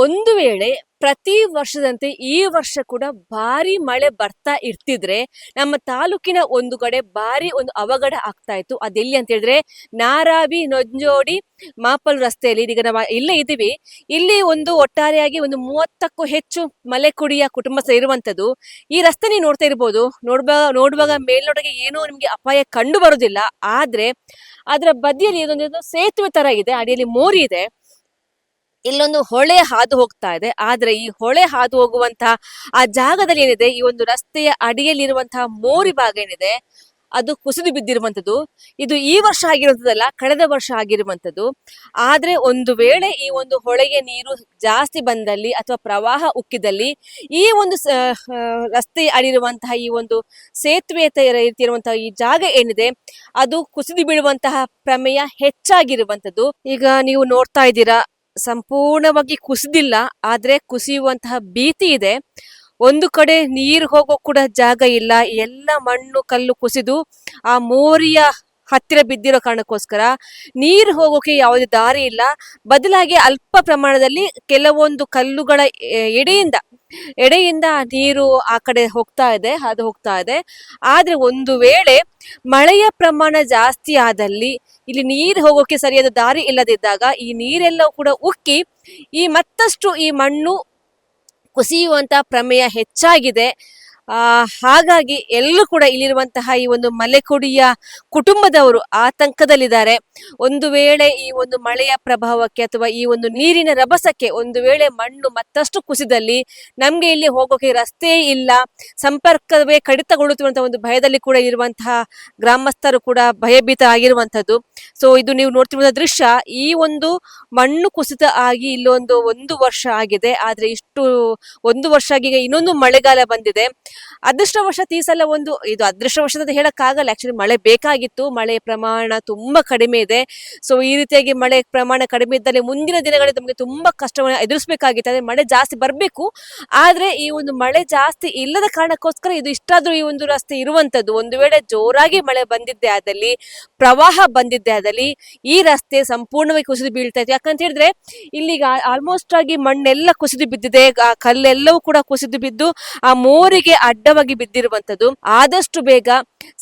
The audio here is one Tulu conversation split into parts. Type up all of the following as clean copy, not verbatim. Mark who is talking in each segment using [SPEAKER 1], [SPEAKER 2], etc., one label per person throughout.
[SPEAKER 1] ಒಂದು ವೇಳೆ ಪ್ರತಿ ವರ್ಷದಂತೆ ಈ ವರ್ಷ ಕೂಡ ಭಾರಿ ಮಳೆ ಬರ್ತಾ ಇರ್ತಿದ್ರೆ ನಮ್ಮ ತಾಲೂಕಿನ ಒಂದು ಕಡೆ ಭಾರಿ ಒಂದು ಅವಘಡ ಆಗ್ತಾ ಇತ್ತು. ಅದೆಲ್ಲಿ ಅಂತ ಹೇಳಿದ್ರೆ, ನಾರಾವಿ ನೊಂಜೋಡಿ ಮಾಪಲ್ ರಸ್ತೆಯಲ್ಲಿ. ಇದೀಗ ನಾವು ಇಲ್ಲೇ ಇದ್ದೀವಿ. ಇಲ್ಲಿ ಒಂದು ಒಟ್ಟಾರೆಯಾಗಿ ಒಂದು 30ಕ್ಕೂ ಹೆಚ್ಚು ಮಲೆಕುಡಿಯ ಕುಟುಂಬಸ್ಥರು ಇರುವಂತದ್ದು. ಈ ರಸ್ತೆ ನೀವು ನೋಡ್ತಾ ಇರ್ಬೋದು. ನೋಡುವಾಗ ಮೇಲ್ನೋಟಕ್ಕೆ ಏನೂ ನಿಮ್ಗೆ ಅಪಾಯ ಕಂಡು ಬರುದಿಲ್ಲ. ಆದ್ರೆ ಅದರ ಬದಿಯಲ್ಲಿ ಇದೊಂದು ಸೇತುವೆ ತರ ಇದೆ, ಅಡಿಯಲ್ಲಿ ಮೋರಿ ಇದೆ. ಇಲ್ಲೊಂದು ಹೊಳೆ ಹಾದು ಹೋಗ್ತಾ ಇದೆ. ಆದ್ರೆ ಈ ಹೊಳೆ ಹಾದು ಹೋಗುವಂತಹ ಆ ಜಾಗದಲ್ಲಿ ಏನಿದೆ, ಈ ಒಂದು ರಸ್ತೆಯ ಅಡಿಯಲ್ಲಿರುವಂತಹ ಮೋರಿ ಭಾಗ ಏನಿದೆ, ಅದು ಕುಸಿದು ಬಿದ್ದಿರುವಂತದ್ದು. ಇದು ಈ ವರ್ಷ ಆಗಿರುವಂತದ್ದಲ್ಲ, ಕಳೆದ ವರ್ಷ ಆಗಿರುವಂತದ್ದು. ಆದ್ರೆ ಒಂದು ವೇಳೆ ಈ ಒಂದು ಹೊಳೆಗೆ ನೀರು ಜಾಸ್ತಿ ಬಂದಲ್ಲಿ ಅಥವಾ ಪ್ರವಾಹ ಉಕ್ಕಿದಲ್ಲಿ ಈ ಒಂದು ರಸ್ತೆಯ ಅಡಿಯಿರುವಂತಹ ಈ ಒಂದು ಸೇತುವೆ ರೀತಿ ಇರುವಂತಹ ಈ ಜಾಗ ಏನಿದೆ, ಅದು ಕುಸಿದು ಬೀಳುವಂತಹ ಪ್ರಮೇಯ ಹೆಚ್ಚಾಗಿರುವಂತದ್ದು. ಈಗ ನೀವು ನೋಡ್ತಾ ಇದ್ದೀರಾ, ಸಂಪೂರ್ಣವಾಗಿ ಕುಸಿದಿಲ್ಲ, ಆದ್ರೆ ಕುಸಿಯುವಂತಹ ಭೀತಿ ಇದೆ. ಒಂದು ಕಡೆ ನೀರು ಹೋಗೋ ಕೂಡ ಜಾಗ ಇಲ್ಲ. ಎಲ್ಲ ಮಣ್ಣು ಕಲ್ಲು ಕುಸಿದು ಆ ಮೋರಿಯ ಹತ್ತಿರ ಬಿದ್ದಿರೋ ಕಾರಣಕ್ಕೋಸ್ಕರ ನೀರು ಹೋಗೋಕೆ ಯಾವುದೇ ದಾರಿ ಇಲ್ಲ. ಬದಲಾಗಿ ಅಲ್ಪ ಪ್ರಮಾಣದಲ್ಲಿ ಕೆಲವೊಂದು ಕಲ್ಲುಗಳ ಎಡೆಯಿಂದ ಎಡೆಯಿಂದ ನೀರು ಆ ಕಡೆ ಹೋಗ್ತಾ ಇದೆ, ಹಾದು ಹೋಗ್ತಾ ಇದೆ. ಆದ್ರೆ ಒಂದು ವೇಳೆ ಮಳೆಯ ಪ್ರಮಾಣ ಜಾಸ್ತಿ ಆದಲ್ಲಿ, ಇಲ್ಲಿ ನೀರು ಹೋಗೋಕೆ ಸರಿಯಾದ ದಾರಿ ಇಲ್ಲದಿದ್ದಾಗ, ಈ ನೀರೆಲ್ಲವೂ ಕೂಡ ಉಕ್ಕಿ ಈ ಮತ್ತಷ್ಟು ಈ ಮಣ್ಣು ಕುಸಿಯುವಂತಹ ಪ್ರಮೇಯ ಹೆಚ್ಚಾಗಿದೆ. ಹಾಗಾಗಿ ಎಲ್ಲರೂ ಕೂಡ ಇಲ್ಲಿರುವಂತಹ ಈ ಒಂದು ಮಲೆಕುಡಿಯ ಕುಟುಂಬದವರು ಆತಂಕದಲ್ಲಿದ್ದಾರೆ. ಒಂದು ವೇಳೆ ಈ ಒಂದು ಮಳೆಯ ಪ್ರಭಾವಕ್ಕೆ ಅಥವಾ ಈ ಒಂದು ನೀರಿನ ರಭಸಕ್ಕೆ ಒಂದು ವೇಳೆ ಮಣ್ಣು ಮತ್ತಷ್ಟು ಕುಸಿದಲ್ಲಿ ನಮ್ಗೆ ಇಲ್ಲಿ ಹೋಗೋಕೆ ರಸ್ತೆ ಇಲ್ಲ, ಸಂಪರ್ಕವೇ ಕಡಿತಗೊಳ್ಳುತ್ತಿರುವಂತಹ ಒಂದು ಭಯದಲ್ಲಿ ಕೂಡ ಇರುವಂತಹ ಗ್ರಾಮಸ್ಥರು ಕೂಡ ಭಯಭೀತ ಆಗಿರುವಂತದ್ದು. ಸೊ ಇದು ನೀವು ನೋಡ್ತಿರುವಂತಹ ದೃಶ್ಯ, ಈ ಒಂದು ಮಣ್ಣು ಕುಸಿತ ಆಗಿ ಇಲ್ಲೊಂದು ಒಂದು ವರ್ಷ ಆಗಿದೆ. ಆದ್ರೆ ಇಷ್ಟು ಒಂದು ವರ್ಷ ಆಗಿ ಈಗ ಇನ್ನೊಂದು ಮಳೆಗಾಲ ಬಂದಿದೆ. ಅದೃಷ್ಟವಶಾತ್ ಈ ಸಲ ಒಂದು, ಇದು ಅದೃಷ್ಟವಶಾತ್ ಅಂತ ಹೇಳಕ್ಕಾಗಲ್ಲ, ಆಕ್ಚುಲಿ ಮಳೆ ಬೇಕಾಗಿತ್ತು. ಮಳೆ ಪ್ರಮಾಣ ತುಂಬಾ ಕಡಿಮೆ ಇದೆ. ಸೊ ಈ ರೀತಿಯಾಗಿ ಮಳೆ ಪ್ರಮಾಣ ಕಡಿಮೆ ಇದ್ದಲ್ಲಿ ಮುಂದಿನ ದಿನಗಳಲ್ಲಿ ನಮಗೆ ತುಂಬಾ ಕಷ್ಟವನ್ನು ಎದುರಿಸಬೇಕಾಗಿತ್ತು. ಅದೇ ಮಳೆ ಜಾಸ್ತಿ ಬರಬೇಕು. ಆದ್ರೆ ಈ ಒಂದು ಮಳೆ ಜಾಸ್ತಿ ಇಲ್ಲದ ಕಾರಣಕ್ಕೋಸ್ಕರ ಇದು ಇಷ್ಟಾದ್ರೂ ಈ ಒಂದು ರಸ್ತೆ ಇರುವಂತದ್ದು. ಒಂದು ವೇಳೆ ಜೋರಾಗಿ ಮಳೆ ಬಂದಿದ್ದೆ ಆದಲ್ಲಿ, ಪ್ರವಾಹ ಬಂದಿದ್ದೆ ಆದಲ್ಲಿ, ಈ ರಸ್ತೆ ಸಂಪೂರ್ಣವಾಗಿ ಕುಸಿದು ಬೀಳ್ತಾ ಇತ್ತು. ಯಾಕಂತ ಹೇಳಿದ್ರೆ, ಇಲ್ಲಿಗ ಆಲ್ಮೋಸ್ಟ್ ಆಗಿ ಮಣ್ಣೆಲ್ಲ ಕುಸಿದು ಬಿದ್ದಿದೆ. ಆ ಕಲ್ಲೆಲ್ಲವೂ ಕೂಡ ಕುಸಿದು ಬಿದ್ದು ಆ ಮೋರಿಗೆ ಅಡ್ಡವಾಗಿ ಬಿದ್ದಿರುವಂತದ್ದು. ಆದಷ್ಟು ಬೇಗ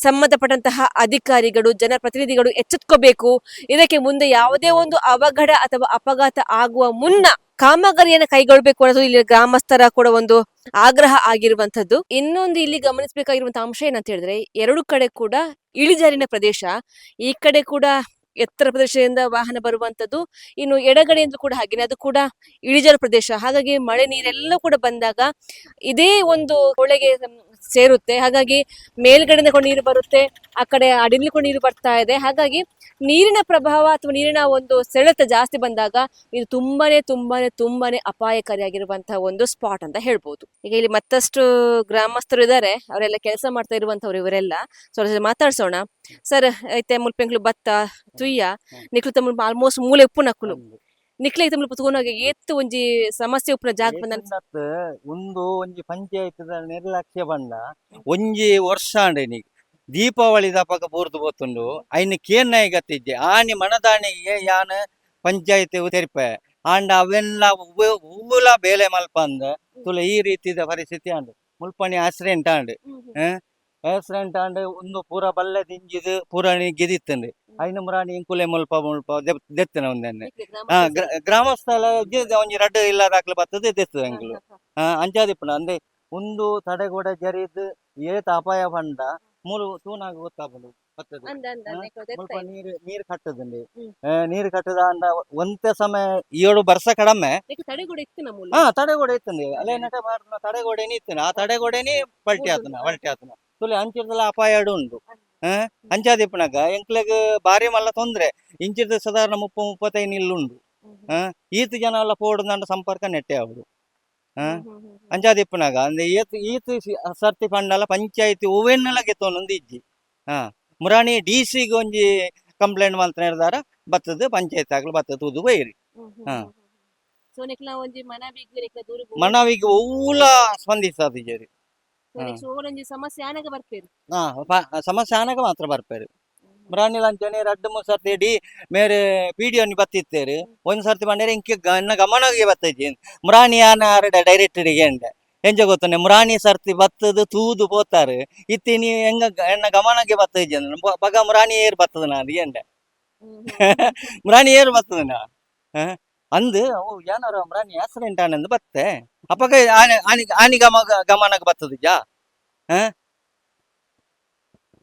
[SPEAKER 1] ಸಂಬಂಧಪಟ್ಟಂತಹ ಅಧಿಕಾರಿಗಳು, ಜನಪ್ರತಿನಿಧಿಗಳು ಎಚ್ಚೆತ್ಕೋಬೇಕು. ಇದಕ್ಕೆ ಮುಂದೆ ಯಾವುದೇ ಒಂದು ಅವಘಡ ಅಥವಾ ಅಪಘಾತ ಆಗುವ ಮುನ್ನ ಕಾಮಗಾರಿಯನ್ನು ಕೈಗೊಳ್ಳಬೇಕು ಅನ್ನೋದು ಇಲ್ಲಿ ಗ್ರಾಮಸ್ಥರ ಕೂಡ ಒಂದು ಆಗ್ರಹ ಆಗಿರುವಂತದ್ದು. ಇನ್ನೊಂದು ಇಲ್ಲಿ ಗಮನಿಸಬೇಕಾಗಿರುವಂತಹ ಅಂಶ ಏನಂತ ಹೇಳಿದ್ರೆ, ಎರಡು ಕಡೆ ಕೂಡ ಇಳಿಜಾರಿನ ಪ್ರದೇಶ. ಈ ಕಡೆ ಕೂಡ ಎತ್ತರ ಪ್ರದೇಶದಿಂದ ವಾಹನ ಬರುವಂತದ್ದು, ಇನ್ನು ಎಡಗಡೆಯಿಂದ ಕೂಡ ಹಾಗೇನೆ, ಅದು ಕೂಡ ಇಳಿಜಾರು ಪ್ರದೇಶ. ಹಾಗಾಗಿ ಮಳೆ ನೀರೆಲ್ಲ ಕೂಡ ಬಂದಾಗ ಇದೇ ಒಂದು ಹೊಳೆಗೆ ಸೇರುತ್ತೆ. ಹಾಗಾಗಿ ಮೇಲ್ಗಡೆಯಿಂದ ಕೂಡ ನೀರು ಬರುತ್ತೆ, ಆ ಕಡೆ ಅಡಿಲಿ ಕೂಡ ನೀರು ಬರ್ತಾ ಇದೆ. ಹಾಗಾಗಿ ನೀರಿನ ಪ್ರಭಾವ ಅಥವಾ ನೀರಿನ ಒಂದು ಸೆಳೆತ ಜಾಸ್ತಿ ಬಂದಾಗ ಇದು ತುಂಬಾನೇ ತುಂಬಾನೇ ತುಂಬಾನೇ ಅಪಾಯಕಾರಿಯಾಗಿರುವಂತಹ ಒಂದು ಸ್ಪಾಟ್ ಅಂತ ಹೇಳ್ಬೋದು. ಈಗ ಇಲ್ಲಿ ಮತ್ತಷ್ಟು ಗ್ರಾಮಸ್ಥರು ಇದ್ದಾರೆ. ಅವರೆಲ್ಲ ಕೆಲಸ ಮಾಡ್ತಾ ಇರುವಂತವ್ರು ಇವರೆಲ್ಲ. ಸೊ ಅವ್ರ ಜೊತೆ ಮಾತಾಡ್ಸೋಣ. ಸರ್, ಐತೆ ಮುಲ್ಪ ಎಂಕ್ಲು ಬತ್ತ ತುಯ್ಯ, ನಿಕ್ಲು ತಮ್ಮ ಆಲ್ಮೋಸ್ಟ್ ಮೂಲೆ ಉಪ್ಪುನಕುಲು. ನಿಕ್ಲೆ ಐತೆ ಮುಲ್ಪ ತೂನಾಗ ಏತ್ ಒಂಜಿ ಸಮಸ್ಯೆ ಉಪ್ಪುನ ಜಾಗ ಬಂದ?
[SPEAKER 2] ಏತುಂಡತ್ತ್, ಉಂದು ಒಂಜಿ ಪಂಚಾಯತ್ ನಿರ್ಲಕ್ಷ್ಯ ಪಂಡ, ಒಂಜಿ ವರ್ಷ ಆಂಡ್ ಇನಿಗ್ ದೀಪಾವಳಿ ದಪಗ ಬೂರ್ದು ಪೋತುಂಡು. ಐನ್ ಕೇನ್ನಾಯಿ ಗತ್ತಿಜ್ಜೆ. ಆನಿ ಮನದಾನಿಗೆ ಯಾನ್ ಪಂಚಾಯತ್ ತೆರಿಪೆ. ಆಂಡ ಅವೆಲ್ಲ ಒವ್ವುಲ ಬೇಲೆ ಮಲ್ಪಂದ ತುಲ, ಈ ರೀತಿದ ಪರಿಸ್ಥಿತಿ ಆಂಡ್. ಮುಲ್ಪಣಿ ಆಕ್ಸಿಡೆಂಟ್ ಆಂಡ್. ಆಕ್ಸಿಡೆಂಟ್ ಆಂಡ್. ಉಂದು ಪೂರ ಬಲ್ಲೆ ದಿಂಜಿದ್ ಪೂರ ಗಿದಿತ್ತುಂಡು. ಐನ ಮುರಾನಿ ಇಂಕುಲೆ ಮುಲ್ಪ ಮುಲ್ಪ ದೆತ್ತನ ಉಂದೆನ್ನೆ. ಗ್ರಾಮಸ್ಥಳ ಒಂಜಿ ರಡ್ಡ್ ಇಲ್ಲದಾಕ್ಲು ಬತ್ತದ, ದೆತ್ತದ ಎಂಕುಲು. ಅಂಚಾದಿಪ್ಪುನ ಅಂದೆ, ಉಂದು ತಡೆಗೋಡೆ ಜರಿದ್ ಏತ್ ಅಪಾಯ ಪಂಡ ಮೂಲು ತೂನಾಗ ಗೊತ್ತಾಪುಂಡು ಬತ್ತದ. ಮುಲ್ಪ ನೀರು ನೀರು ಕಟ್ಟುದುಂಡು. ನೀರು ಕಟ್ಟುದ ಅಂಡ ಒಂತೆ ಸಮಯ ಏಳು ಬರ್ಸ ಕಡಮೆ.
[SPEAKER 1] ತಡೆಗೋಡೆ ಇತ್ತು ನಮ್ಮ?
[SPEAKER 2] ಹಾ, ತಡೆಗೋಡೆ ಇತ್ತುಂಡು. ಅಲ್ಲೇ ನಟ ಮಾರುನ ತಡೆಗೋಡೆನಿ ಇತ್ತುಂಡು. ಆ ತಡೆಗೋಡೆನಿ ಪಲ್ಟಿ ಆತನ, ಪಲ್ಟಿ ಆತನ. ತುಲೆ ಅಂಚಿರ್ದಲ ಅಪಾಯ ಉಂಡು. ಅಂಚಾದಿಪ್ಪುನಗ ಎಂಕ್ಲೆಗ್ ಬಾರಿ ಮಲ್ಲ ತೊಂದ್ರೆ. ಇಂಚಿರ್ದ ಸಾಧಾರಣ 30 35 ಇಲ್ಲುಂಡು. ಈತ್ ಜನ ಎಲ್ಲ ಪೋಡುದಂಡ ಸಂಪರ್ಕ ನೆಟ್ಟೆ ಆವಡು. ಅಂಚಾದಿಪ್ಪುನಗ ಅಂದ್ರೆ ಏತ್ ಈತ್ ಸರ್ತಿ ಪಂಡಲ ಪಂಚಾಯತಿ ಒವ್ವೆನ್ನೆಲ ಗೆತ್ತೊಂದು ಇಜ್ಜಿ. ಮುರಾಣಿ ಡಿ ಸಿ ಒಂಜಿ ಕಂಪ್ಲೇಂಟ್ ಮಲ್ತನ ಇರ್ದಾರ, ಬತ್ತದ ಪಂಚಾಯತ್ ಆಗ್ಲು ಬತ್ತದ, ತೂದು ಬೈರಿ.
[SPEAKER 1] ಸೊ ನಿಕ್ಲ ಒಂಜಿ ಮನವಿಗ್ ನಿಕ್ಲ ದೂರ
[SPEAKER 2] ಮನವಿಗೆ ಒವ್ವುಲ ಸ್ಪಂದಿಸಾದಿಜೆರ್.
[SPEAKER 1] ಒಂಜಿ ಸಮಸ್ಯೆ ಆನಗ ಬರ್ಪೇರು?
[SPEAKER 2] ಹಾ, ಸಮಸ್ಯೆ ಆನಗ ಮಾತ್ರ ಬರ್ಪೇರು. ಮುರಾಣಿ ಲಂಚನೆ ರಡ್ಡು ಮೂರು ಸರ್ತಿ ಇಡೀ ಮೇರೆ ಪಿಡಿಒ ಬತ್ತಿತ್ತೇರು. ಒಂದ್ ಸರ್ತಿ ಬಂದರೆ ಇಂಕೆ ಎನ್ನ ಗಮನಗೆ ಬತ್ತಜಿ. ಮುರಾಣಿ ಯಾನ ಆರಡ ಡೈರೆಕ್ಟರ್ ಎಂಡೆ ಎಂಜ ಗೊತ್ತನೆ, ಮುರಾಣಿ ಸರ್ತಿ ಬತ್ತದು ತೂದು ಪೋತಾರೆ ಇತ್ತಿ ನೀ ಎಂಗ ಎನ್ನ ಗಮನಕ್ಕೆ ಬತ್ತಜಿ ಅಂದ್ರೆ ಬಗ ಮುರಾಣಿ ಏರ್ ಬತ್ತದ ನಾನು ಎಂಡೆ. ಮುರಾಣಿ ಏರ್ ಬತ್ತದ ನಾ ಹ? ಅಂದು ಅವು ಏನಾರ ಮುರಾಣಿ ಆಕ್ಸಿಡೆಂಟ್ ಆನಂದ್ ಬತ್ತೆ. ಅಪ್ಪಗ ಆನೆ ಆನಿ ಆನಿ ಗಮ ಗಮನಕ್ಕೆ ಬತ್ತದ ಜಾ ಹ?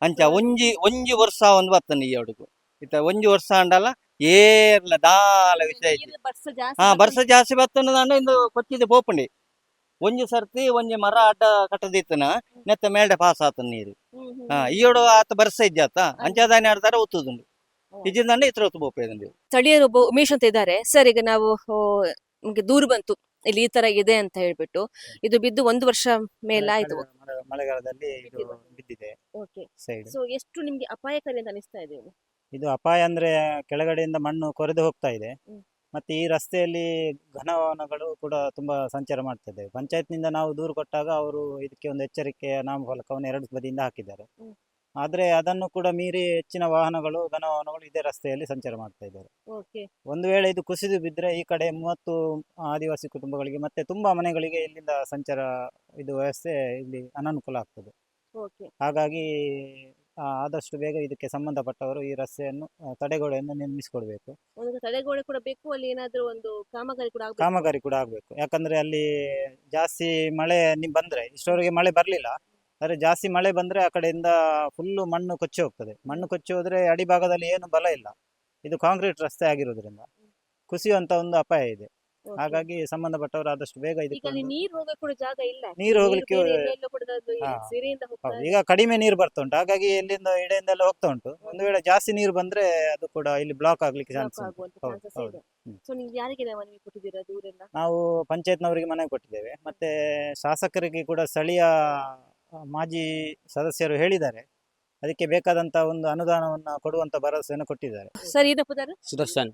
[SPEAKER 2] ಅಂಚ ಒಂಜಿ ಒಂಜಿ ವರ್ಷ ಒಂದು ಬತ್ತನ ಈ ಹುಡುಗು ಇತ್ತ ಒಂಜಿ ವರ್ಷ ಅಂಡಲ್ಲ ಏರ್ಲ ದಾಲ ವಿಷಯ ಇಜ್ಜಿ.
[SPEAKER 1] ನೀರು ಬರ್ಸ ಜಾಸ್ತಿ
[SPEAKER 2] ಹಾ, ಬರ್ಸ ಜಾಸ್ತಿ ಬತ್ತನ ಇಂದು ಕೊಚ್ಚಿದೆ ಪೋಪುಂಡಿ. ಒಂಜಿ ಸರ್ತಿ ಒಂಜಿ ಮರ ಅಡ್ಡ ಕಟ್ಟದಿತ್ತನ ನೆತ್ತ ಮೇಲ್ಡೆ ಪಾಸ್ ಆತನ ನೀರು.
[SPEAKER 1] ಹ್ಮ್ ಹ್ಮ್
[SPEAKER 2] ಹಾ, ಈಯೋಡು ಆತ ಬರ್ಸ ಇಜ್ಜಾತ ಅಂಚಾದಾನೆ ಆಡ್ತಾರ ಒತ್ತುದುಂಡು ಇಜ್ಜಿಂದಂಡ ಇತ್ರ ಒತ್ತು ಪೋಪೇದುಂಡು.
[SPEAKER 1] ಸ್ಥಳೀಯರು ಒಬ್ಬ ಉಮೇಶ್ ಅಂತ ಇದ್ದಾರೆ. ಸರ್, ಈಗ ನಾವು ನಮ್ಗೆ ದೂರು ಬಂತು ಇಲ್ಲಿ ಈ ತರ ಇದೆ ಅಂತ ಹೇಳ್ಬಿಟ್ಟು. ಇದು ಬಿದ್ದು ಒಂದು ವರ್ಷ ಮೇಲಾಯ್ತು.
[SPEAKER 3] ಮಳೆಗಾಲದಲ್ಲಿ ಇದು ಬಿದ್ದಿದೆ ಸೈಡ್.
[SPEAKER 1] ಸೊ ಎಷ್ಟು ನಿಮ್ಗೆ ಅಪಾಯಕಾರಿ ಅಂತ ಅನಿಸ್ತಾ ಇದೆ ಇದು?
[SPEAKER 3] ಇದು ಅಪಾಯ ಅಂದ್ರೆ ಕೆಳಗಡೆಯಿಂದ ಮಣ್ಣು ಕೊರೆದು ಹೋಗ್ತಾ ಇದೆ. ಮತ್ತೆ ಈ ರಸ್ತೆಯಲ್ಲಿ ಘನ ವಾಹನಗಳು ಕೂಡ ತುಂಬಾ ಸಂಚಾರ ಮಾಡ್ತದೆ. ಪಂಚಾಯತ್ನಿಂದ ನಾವು ದೂರು ಕೊಟ್ಟಾಗ ಅವರು ಇದಕ್ಕೆ ಒಂದು ಎಚ್ಚರಿಕೆಯ ನಾಮಫಲಕವನ್ನು ಎರಡು ಬದಿಯಿಂದ ಹಾಕಿದ್ದಾರೆ. ಆದ್ರೆ ಅದನ್ನು ಕೂಡ ಮೀರಿ ಹೆಚ್ಚಿನ ವಾಹನಗಳು, ಘನ ವಾಹನಗಳು ಇದೇ ರಸ್ತೆಯಲ್ಲಿ ಸಂಚಾರ ಮಾಡ್ತಾ ಇದ್ದಾರೆ. ಒಂದು ವೇಳೆ ಇದು ಕುಸಿದು ಬಿದ್ದರೆ ಈ ಕಡೆ 30 ಆದಿವಾಸಿ ಕುಟುಂಬಗಳಿಗೆ ಮತ್ತೆ ತುಂಬಾ ಮನೆಗಳಿಗೆ ಇಲ್ಲಿಂದ ಸಂಚಾರ ಇದು ವ್ಯವಸ್ಥೆ ಇಲ್ಲಿ ಅನನುಕೂಲ ಆಗ್ತದೆ. ಹಾಗಾಗಿ ಆದಷ್ಟು ಬೇಗ ಇದಕ್ಕೆ ಸಂಬಂಧಪಟ್ಟವರು ಈ ರಸ್ತೆಯನ್ನು ತಡೆಗೋಡೆಯನ್ನು ನಿರ್ಮಿಸಿಕೊಡ್ಬೇಕು.
[SPEAKER 1] ಒಂದು ತಡೆಗೋಡೆ ಕೂಡ ಬೇಕು, ಅಲ್ಲಿ ಏನಾದ್ರೂ ಒಂದು ಕಾಮಗಾರಿ ಕೂಡ ಆಗ್ಬೇಕು.
[SPEAKER 3] ಕಾಮಗಾರಿ ಕೂಡ ಆಗಬೇಕು. ಯಾಕಂದ್ರೆ ಅಲ್ಲಿ ಜಾಸ್ತಿ ಮಳೆ ಬಂದ್ರೆ, ಇಷ್ಟವರೆಗೆ ಮಳೆ ಬರಲಿಲ್ಲ, ಆದರೆ ಜಾಸ್ತಿ ಮಳೆ ಬಂದ್ರೆ ಆ ಕಡೆಯಿಂದ ಫುಲ್ಲು ಮಣ್ಣು ಕೊಚ್ಚಿ ಹೋಗ್ತದೆ. ಮಣ್ಣು ಕೊಚ್ಚಿ ಹೋದ್ರೆ ಅಡಿಭಾಗದಲ್ಲಿ ಏನು ಬಲ ಇಲ್ಲ. ಇದು ಕಾಂಕ್ರೀಟ್ ರಸ್ತೆ ಆಗಿರೋದ್ರಿಂದ ಕುಸಿಯುವಂತ ಒಂದು ಅಪಾಯ ಇದೆ. ಹಾಗಾಗಿ ಸಂಬಂಧಪಟ್ಟವರು ಆದಷ್ಟು ಬೇಗ
[SPEAKER 1] ಈಗ
[SPEAKER 3] ಇದಕ್ಕೆ
[SPEAKER 1] ಅಲ್ಲಿ
[SPEAKER 3] ಒಂದು
[SPEAKER 1] ನೀರು ಹೋಗಕ್ಕೆ ಕೂಡ ಜಾಗ ಇಲ್ಲ.
[SPEAKER 3] ನೀರು ಹೋಗ್ಲಿಕ್ಕೆ
[SPEAKER 1] ಬೇರೆ ಎಲ್ಲೆಲ್ಲೋ ಕೂಡ ಅದು ಸಿರೆಯಿಂದ ಹೋಗ್ತಾ
[SPEAKER 3] ಹೌದು, ಈಗ ಕಡಿಮೆ ನೀರು ಬರ್ತಾ ಉಂಟು, ಹಾಗಾಗಿ ಎಲ್ಲಿಂದ ಇಡೆಯಿಂದೆಲ್ಲ ಹೋಗ್ತಾ ಉಂಟು. ಒಂದು ವೇಳೆ ಜಾಸ್ತಿ ನೀರು ಬಂದ್ರೆ ಅದು ಕೂಡ ಇಲ್ಲಿ ಬ್ಲಾಕ್ ಆಗ್ಲಿಕ್ಕೆ
[SPEAKER 1] ಬ್ಲಾಕ್
[SPEAKER 3] ಚಾನ್ಸ್ ಉಂಟು.
[SPEAKER 1] ಆಗುವಂತ
[SPEAKER 3] ಹೌದು,
[SPEAKER 1] ಚಾನ್ಸಸ್
[SPEAKER 3] ಹೌದು.
[SPEAKER 1] ಇದೆ. ಸೊ ನೀವು ಯಾರಿಗೆಲ್ಲ ಮನವಿ ಕೊಟ್ಟಿದ್ದೀರಾ ದೂರೆಲ್ಲ?
[SPEAKER 3] ನಾವು ಪಂಚಾಯತ್ನವರಿಗೆ ಮನವಿ ಕೊಟ್ಟಿದ್ದೇವೆ. ಮತ್ತೆ ಶಾಸಕರಿಗೆ ಕೂಡ ಸ್ಥಳೀಯ ಮಾಜಿ ಸದಸ್ಯರು ಹೇಳಿದ್ದಾರೆ. ಅದಕ್ಕೆ ಬೇಕಾದಂತ ಒಂದು ಅನುದಾನವನ್ನು ಕೊಡುವಂತ ಭರವಸೆಯನ್ನು ಕೊಟ್ಟಿದ್ದಾರೆ.
[SPEAKER 1] ಸರ್, ಏನಪ್ಪ?
[SPEAKER 4] ಸುದರ್ಶನ್.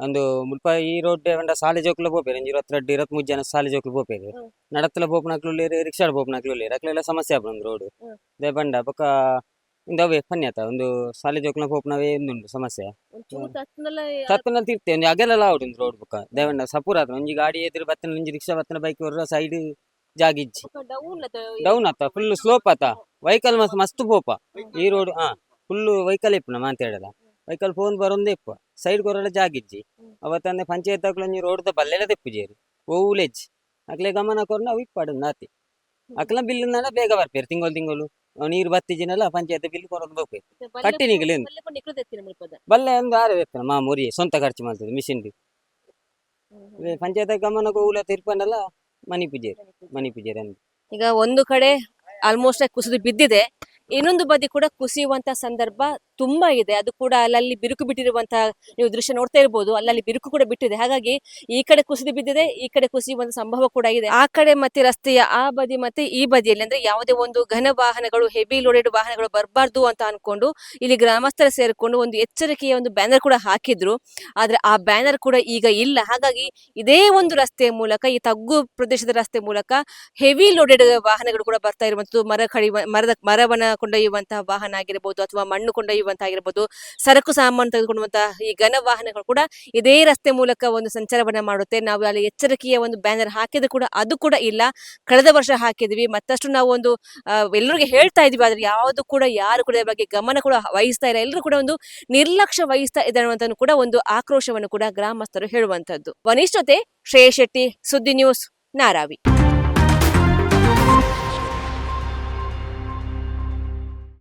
[SPEAKER 4] ಒಂದು ಮುಲ್ಪ ಈ ರೋಡ್ ಪಂಡ ಸಾಲೆ ಜೋಕುಲ ಪೋಪೆರ್, ಒಂಜಿ 22 23 ಜನ ಸಾಲೆ ಜೋಕುಲು ಪೋಪೆರ್. ನಡತ್ಲ ಪೋಪುನಕ್ಲು ಉಲ್ಲೆರ್, ರಿಕ್ಷಾಡ್ ಪೋಪುನಕ್ಲು ಉಲ್ಲೆರ್. ಅಕ್ಲೆಲ ಸಮಸ್ಯೆ ಆಪುಂಡು ರೋಡ್. ದಾಯೆ ಪಂಡ ಬೊಕ ಉಂದು ಅವೇ ಪನ್ಯತ ಉಂದು ಸಾಲೆ ಜೋಕುಲ್ನ ಪೋಪುನವೇ ಉಂದುಂಡು ಸಮಸ್ಯೆ.
[SPEAKER 1] ಒಂಚೂರು ತತ್ನಲ್ಲ.
[SPEAKER 4] ತತ್ತುನ ತಿರ್ತೆ ಒಂಜಿ ಅಗಲಲ ಆವೊಡು ಉಂದು ರೋಡ್. ಬೊಕ ದಾಯೆ ಪಂಡ ಸಪೂರ ಆತುಂಡು. ಒಂಜಿ ಗಾಡಿ ಎದುರು ಬತ್ತಿನ, ಒಂಜಿ ರಿಕ್ಷಾ ಬತ್ತಿನ, ಬೈಕ್ ಒರ ಸೈಡ್ ಜಾಗ ಇಜ್ಜಿ.
[SPEAKER 1] ಡೌನ್.
[SPEAKER 4] ಡೌನ್ ಆತ, ಫುಲ್ ಸ್ಲೋಪ್ ಆತ. ವೆಹಿಕಲ್ ಮಸ್ತ್ ಮಸ್ತ್ ಪೋಪ ಈ ರೋಡ್. ಹಾ, ಫುಲ್ ವೆಹಿಕಲ್ ಇಪ್ಪುನ ಮಾತೇಡಲ ವೆಹಿಕಲ್ ಫೋನ್ ಬರೊಂದೇ ಇಪ್ಪ, ಸೈಡ್ ಕೊರಲ ಜಾಗ ಇಜ್ಜಿ. ಅವತ್ತಂದೆ ಪಂಚಾಯತ್ ಅಕ್ಲು ಒಂಜಿ ರೋಡ್ ದ ಬಲ್ಲೆಲ ದೆಪ್ಪುಜೆರ್. ಓವುಲೆಜ್ಜಿ ಅಕ್ಲೆ ಗಮನ ಕೊರ್ನ ಅವು ಇಪ್ಪಡು ನಾತಿ. ಅಕ್ಲ ಬಿಲ್ ನಾಡ ಬೇಗ ಬರ್ಪೇರು. ತಿಂಗಳು ತಿಂಗಳು ನೀರು ಬತ್ತಿಜಿನಲ್ಲ ಪಂಚಾಯತ್ ಬಿಲ್ ಕೊರೊಂದು ಬೋಪೇರು ಕಟ್ಟಿನಿಗ್ಲು ಇಂದು. ಬಲ್ಲೆ ಒಂದು ಆರು ಎತ್ತನ ಮಾಮೂರಿ ಸ್ವಂತ ಖರ್ಚು ಮಾಡ್ತದೆ ಮಿಷಿನ್. ಪಂಚಾಯತ್ ಗಮನ ಓವುಲ ತಿರ್ಪಂಡಲ ಮನಿ ಪೂಜೆರ್, ಮನಿ ಪೂಜೆರ್ ಅಂದ್.
[SPEAKER 1] ಈಗ ಒಂದು ಕಡೆ ಆಲ್ಮೋಸ್ಟ್ ಕುಸಿದು ಬಿದ್ದಿದೆ, ಇನ್ನೊಂದು ಬದಿ ಕೂಡ ಕುಸಿಯುವಂತ ಸಂದರ್ಭ ತುಂಬಾ ಇದೆ. ಅದು ಕೂಡ ಅಲ್ಲಲ್ಲಿ ಬಿರುಕು ಬಿಟ್ಟಿರುವಂತಹ ನೀವು ದೃಶ್ಯ ನೋಡ್ತಾ ಇರ್ಬೋದು. ಅಲ್ಲಲ್ಲಿ ಬಿರುಕು ಕೂಡ ಬಿಟ್ಟಿದೆ. ಹಾಗಾಗಿ ಈ ಕಡೆ ಕುಸಿದು ಬಿದ್ದಿದೆ, ಈ ಕಡೆ ಕುಸಿಯುವಂತ ಸಂಭವ ಕೂಡ ಇದೆ. ಆ ಕಡೆ ಮತ್ತೆ ರಸ್ತೆಯ ಆ ಬದಿ ಮತ್ತೆ ಈ ಬದಿಯಲ್ಲಿ ಅಂದ್ರೆ ಯಾವುದೇ ಒಂದು ಘನ ವಾಹನಗಳು, ಹೆವಿ ಲೋಡೆಡ್ ವಾಹನಗಳು ಬರಬಾರ್ದು ಅಂತ ಅನ್ಕೊಂಡು ಇಲ್ಲಿ ಗ್ರಾಮಸ್ಥರು ಸೇರಿಕೊಂಡು ಒಂದು ಎಚ್ಚರಿಕೆಯ ಒಂದು ಬ್ಯಾನರ್ ಕೂಡ ಹಾಕಿದ್ರು. ಆದ್ರೆ ಆ ಬ್ಯಾನರ್ ಕೂಡ ಈಗ ಇಲ್ಲ. ಹಾಗಾಗಿ ಇದೇ ಒಂದು ರಸ್ತೆಯ ಮೂಲಕ, ಈ ತಗ್ಗು ಪ್ರದೇಶದ ರಸ್ತೆ ಮೂಲಕ ಹೆವಿ ಲೋಡೆಡ್ ವಾಹನಗಳು ಕೂಡ ಬರ್ತಾ ಇರುವಂತದ್ದು. ಮರ ಕಡಿಯುವ ಮರದ ಮರವನ್ನ ಕೊಂಡೊಯ್ಯುವಂತಹ ವಾಹನ ಆಗಿರ್ಬೋದು ಅಥವಾ ಮಣ್ಣು ಕೊಂಡೊಯ್ಯುವಂತಹ ಆಗಿರ್ಬೋದು, ಸರಕು ಸಾಮಾನು ತೆಗೆದುಕೊಳ್ಳುವಂತಹ ಈ ಘನ ವಾಹನಗಳು ಕೂಡ ಇದೇ ರಸ್ತೆ ಮೂಲಕ ಒಂದು ಸಂಚಾರವನ್ನ ಮಾಡುತ್ತೆ. ನಾವು ಅಲ್ಲಿ ಎಚ್ಚರಿಕೆಯ ಒಂದು ಬ್ಯಾನರ್ ಹಾಕಿದ್ರು ಕೂಡ ಅದು ಕೂಡ ಇಲ್ಲ. ಕಳೆದ ವರ್ಷ ಹಾಕಿದ್ವಿ, ಮತ್ತಷ್ಟು ನಾವು ಒಂದು ಎಲ್ಲರಿಗೂ ಹೇಳ್ತಾ ಇದ್ವಿ. ಆದ್ರೆ ಯಾವುದು ಕೂಡ ಯಾರು ಕೂಡ ಇದ್ರ ಬಗ್ಗೆ ಗಮನ ಕೂಡ ವಹಿಸ್ತಾ ಇಲ್ಲ. ಎಲ್ಲರೂ ಕೂಡ ಒಂದು ನಿರ್ಲಕ್ಷ್ಯ ವಹಿಸ್ತಾ ಇದ್ದಾರೆ ಅನ್ನುವಂಥದ್ದು ಕೂಡ ಒಂದು ಆಕ್ರೋಶವನ್ನು ಕೂಡ ಗ್ರಾಮಸ್ಥರು ಹೇಳುವಂತದ್ದು. ವನೀಶ್ ಜೊತೆ ಶ್ರೇಯಸ್ ಶೆಟ್ಟಿ, ಸುದ್ದಿ ನ್ಯೂಸ್, ನಾರಾವಿ.